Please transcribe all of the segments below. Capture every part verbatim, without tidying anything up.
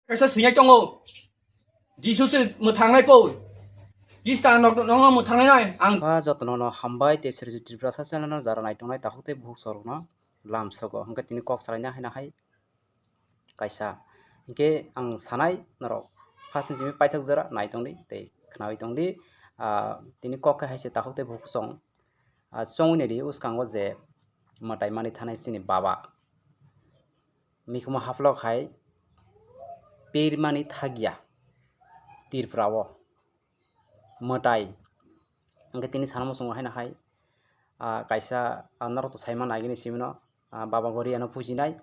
Kaisa swinai tongo. Jisu se mwthangnai po. Krista nok, nok, nok mwthangnai nai. Ang ba jotono no hambai tei Sri Tripura sa channel no jara naitongnai takhuk tei bukhuk sorokno lamsogo. Hwnkhe tini kok salaina haina hai kaisa. Hwnkhe ang sanai norok first ni simi paithak jora nai tongdi tei khnawi tongdi. Ah, tini kok khe hai se takhuk tei bukhuk song. Ah, chongwi naidi uskango je mwtai mani thanai chini baba. Mikhumo haplok hai pirmani thagya Tripura o mwtai. Hwnkhe tini sana muchungo haino hai, ah, kaisa, ah, norok to saima nai gini simino, ah, Baba Goriano pujinai.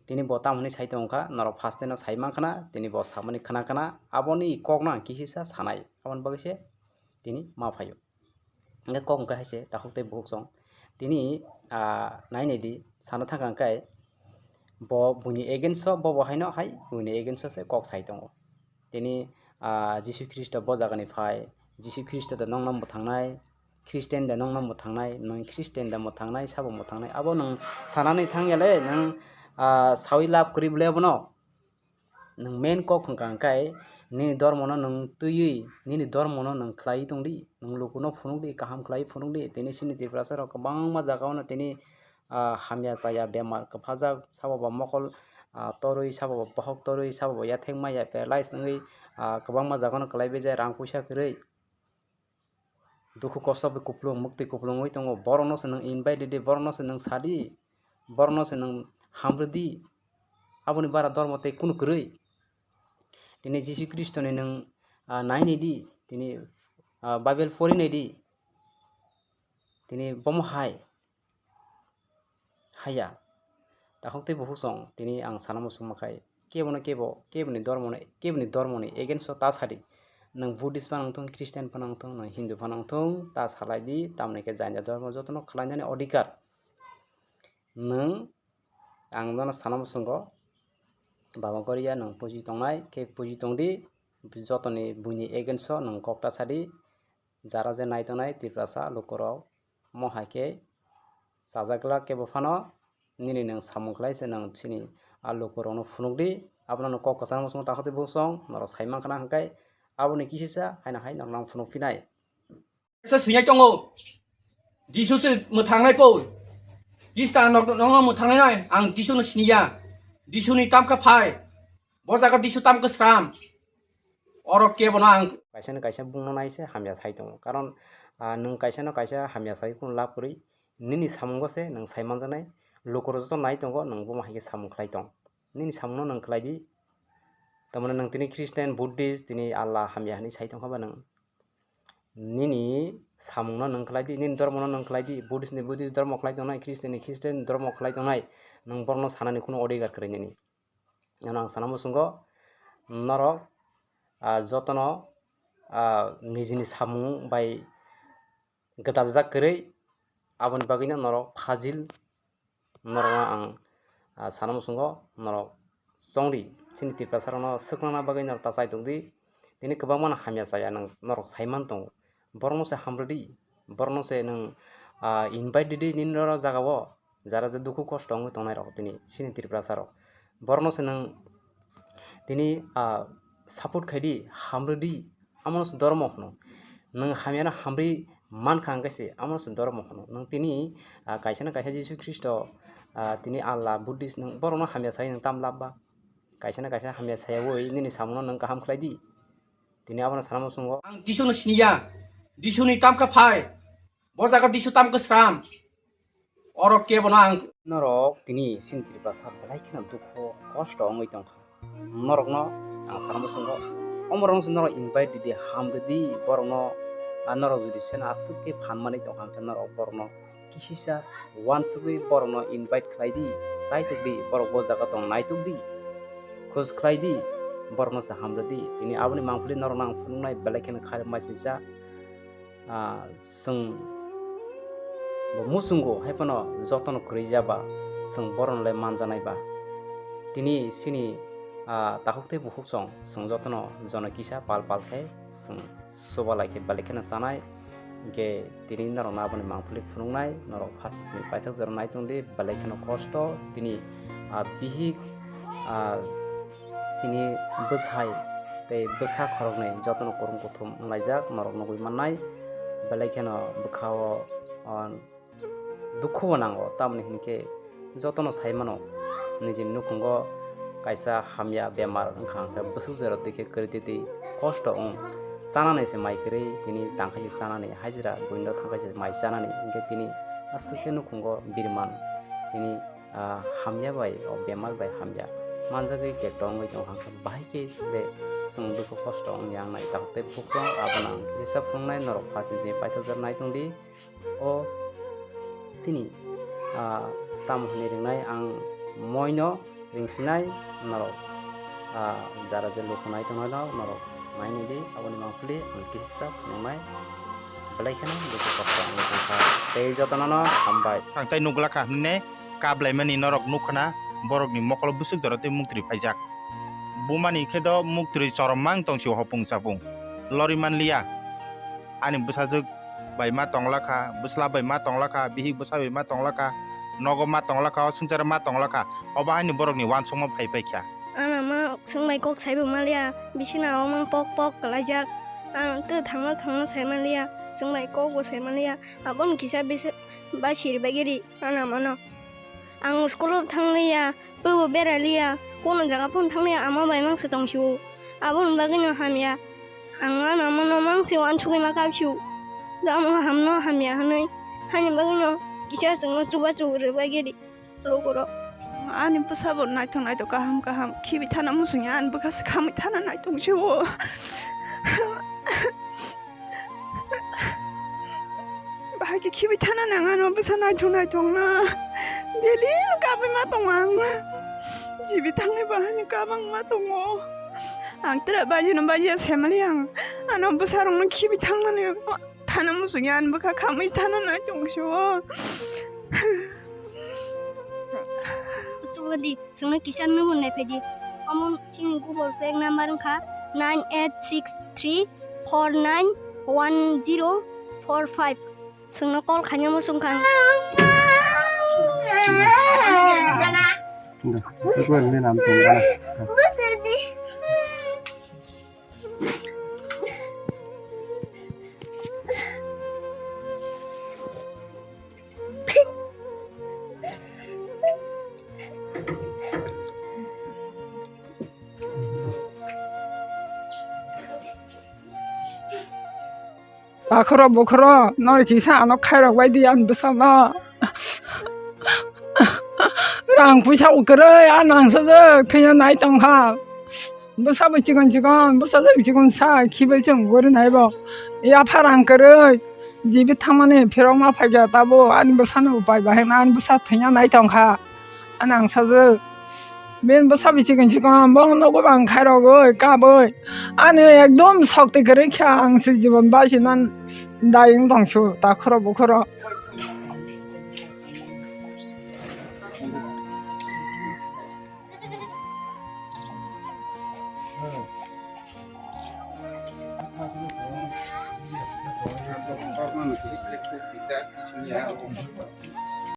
Tini bo tamo hwnwi sai tongkha, norok first no sai mankha na, tini bo samani khna khna, aboni kokno ang kisisa sanai, aboni bagwi se tini ma phaio. Hwnkhe kok hwnkhe hai se takhuk tei bukhuk song. Tini, ah, nai naidi sana thangkha hwnkhe bo buini against o, bo bo haino hai buini against o se kok sai tongo. Tini, ah, Jisu Khristo bo jagani phai, Jisu Khristo de nongno mwthangnai, Christian de nongno mwthangnai, nwng Christian de mwthangnai, sabo mwthangnai. Abo nwng sanani thangya le, nwng, ah, sawi lab kwrwi bwle abono. Nwng main kok hwnkha hwnkhe nini dormono nwng twiwi, nini dormono nwng khlaiwi tongdi, nwng lukuno phunukdi, kaham khlaiwi phunukdi. Tini chini Tiprasarok kwbangma jagao no tini, ah, hamya chaya bemar kwphajak, sabo ba mokol, ah, torwi, sabo ba bohok torwi, sabo ba yathek maya paralyze wngwi, ah, kwbangma jagao no kwlaiwi je rang puisa kwrwi. Dukhu kosto bai kupulung, mukti kupulung oi tongo. Borokno se nwng invite di, borokno se nwng sadi, borokno se nwng hamrwdi. Aboni bara dormo tei kunu kwrwi. Tini Jisu Khristoni nwng, ah, nai nai di, tini, ah, Bible pori nai di. Tini bomo hai. Haya. Takhuk tei bukhuk song tini ang sana muchungma khai. Kebono kebo, keboni dormoni, keboni dormoni against o ta sadi. Nwng Buddhist phano wngthung, Christian phano wngthung, nwng Hindu phano wngthung, ta salai di, tamoni khe jani jani dormo jotono khlainani odhikar. Nwng ang nono sana muchungo, Baba Goria nwng puji tongnai, khe puji tongdi, jotoni buini against o nwng kok ta sadi, jara je nai tongnai Tiprasa lukurok, omo hai khe chajakla kebo phano nini nwng samung khlai se nwng chini a lukurokno phunukdi, abono nwng kok kwchangma song takhuk tei bukhuk song norok sai mankha na hwnkhe aboni kisisa haino hai norokno ang phunukphinai. Kaisa swinai tongo, Jisu se mwthangnai po, Krista nok, nok, nok mwthangnai nai, ang Jisuno siniya, Jisuni tamkha phai, bo jaga Jisu tamkha sram. Oro kebono ang kaisa no kaisa bungno nai se hamya sai tongo. Karon, ah, nwng kaisa no kaisa hamya sai kunu lab kwrwi. Nini samungo se nwng sai manjaknai. Lukurok joto nai tongo, nwng bomo hai khe samung khlai tong. Nini samungno nwng khlai di. Tamoni nwng tini Christian, Buddhist, tini Allah hamya hinwi sai tongkha ba nwng. Nini samungno nwng khlai di, nini dhormono nwng khlai di. Buddhist ni Buddhist dhormo khlai tongnai, Christian ni Christian dhormo khlai tongnai. Nwng borokno sanani kunu odhikar kwrwi nini. Ano ang sana muchungo norok, ah, jotono, ah, nijini samung bai gwdaljak kwrwi, aboni bagwino norok fajil, norokno ang, ah, sana muchungo norok chongri, chini Tiprasarokno swknangna bagwi norok ta chai tongdi. Tini kwbangmano hamya chaya nwng norok sai man tongo. Borokno se hamrwdi, borokno se nwng, ah, invite rwdi nini oro jagao, jara je dukhu kosto wngwi tongnai rok tini chini Tiprasa rok. Borokno se nwng tini, ah, support khaidi, hamrwdi, amono se dhormo hwno. Nwng hamyano hamrwi mankha hwnkhe se amono se dhormo hwno. Nwng tini, ah, kaisa na kaisa Jisu Khristo, ah, tini Allah, Buddhist, nwng borokno hamya sai nwng tam lab ba? Kaisa na kaisa hamya sayawi nini samungno nwng kaham khlai di. Tini abono sana muchungo. Ang Jisuno siniya. Jisuni tamkha phai. Bo jaga Jisu tamkha sram. Oro kebono ang. Norok tini chini Tiprasa belai kheno dukhu kosto wngwi tongkha. Norokno ang sana muchungo. Omorokno se norok invite rwdi, hamrwdi borokno. Ar norok jodi seno aswk khe phan manwi tongkha hwnkhe norok borokno kisisa uansugwi borokno invite khlai di, chaitok di, borok bo jaga tong naitok di, khoj khlai di, borokno se hamrwdi. Tini aboni mangpili norokno ang phunuknai belai kheno kharip maisingcha, ah, chwng bo muchungo hai phano jotono kwrwi ja ba, chwng borokno le manjanai ba. Tini chini, ah, takhuk tei bukhuk chwng, chwng jotono jono kisa pal pal khe chwng chubalai khe belai kheno chanai. Hwnkhe tini norokno aboni mangpili phunuknai, norok first simi paithak jora nai tongdi, belai kheno kosto. Tini, ah, bihik, ah, tini bwsai tei bwsa khoroknwi jotono kwrwng kuthum wnglaijak norok nugwi mannai, belai kheno bwkhao, o, dukhubo nango, tamoni hinkhe jotono sai mano, nijini nukhungo kaisa hamya bemar wngkha, hwnkhe bwswk jora twi khe kwrwi twi twi kosto wng, chanani se mai kwrwi, tini tangkhaisa chanani, hajira buino thangkhaisa mai chanani, hinkhe tini aswk khe nukhungo birman, tini, ah, hamya bai, o bemar bai hamya manjagwi kekto wngwi tongo, hwnkhe bahai khe de chwng dukhu kosto wngya wngnai, tabuk tei bukhuk abono ang kisa phunuknai, norok pha sini sini paithakjak nai tongdi. O chini, ah, tamo hinwi ringnai ang moino ringsinai norok, ah, jara je luku nai tongnaino norok nai naidi, aboni mangpili ang kisisa phunuknai belai kheno duku kosto wngwi tongkha. Tei jotonono hambai. Ang tai nukglakha hwnwi kaplaimani norok nukkhana borokni mokolo bwswk jora tei muktwi phaijak. Bumani khe do muktwi choromma wng tong sio hopung chapung. Lori manliya. Ani bwsajwk bai ma tongla kha, bwsla bai ma tongla kha, bihik bwsa bai ma tongla kha, nogo ma tongla kha, o swngcharo ma tongla kha, obo haino borokni uansukma phai phai kha. Ano ma swngbai kok saibo maliya, bisina o mang pok pok kwlaijak. Ano tw thangno thangno sai maliya, swngbai kok bo sai maliya, aboni kisa bisi ba siri bagiri ano mano. Ang school o thangliya, twibo beraliya, kono jaga phano thangliya, ama bai mangsa tongsio. Aboni bagwino hamya. Ang ano amano mangsi uansugwi ma kapsio. Tamo hamno hamya hwnwi. Hani bagwino kisa chwngno chubachu rwbagiri logorok. Ani bwsabo naithok naithok kaham kaham khibi thana muchungya, ani bwkha se khamwi thana naithok sio. Bahai khe khibi thana nang ano bwsa naithok naithok na. Daily no kabwi ma tongo ang. Jibi thangni bahai no kabang ma tongo. Ang tere baji no baji ya semali ang. Ano bwsa rok no khibi thangmani thana muchungya, ani bwkha khamwi thana naithok sio. Chubadi. Chwngno kisa number naiphai di. Omo chini Google Pay number wngkha nine eight six three four nine one zero four five. Chwngno call khaina muchung kha. Takhoro bukhoro, nori kisa ano khairok bai di ani bwsano. Rang puisa bo kwrwi, a nangsajwk thwiya nai tongkha. Bwsa bo chikon chikon, bwsa bo chikon sa, khibai chwng gori nai bo. Yapha rang kwrwi, jibi thangmani phirok ma phaikha tabo, ani bwsano upai bahai na, ani bwsa thwiya nai tongkha. Ani ang sajwk. Bini bwsa bo chikon chikon, bono nogo bang khairogwi, kabwi. Ani ekdom sokti kwrwi kha, ang se jibon bachina dayung tongsu, takhoro bukhoro.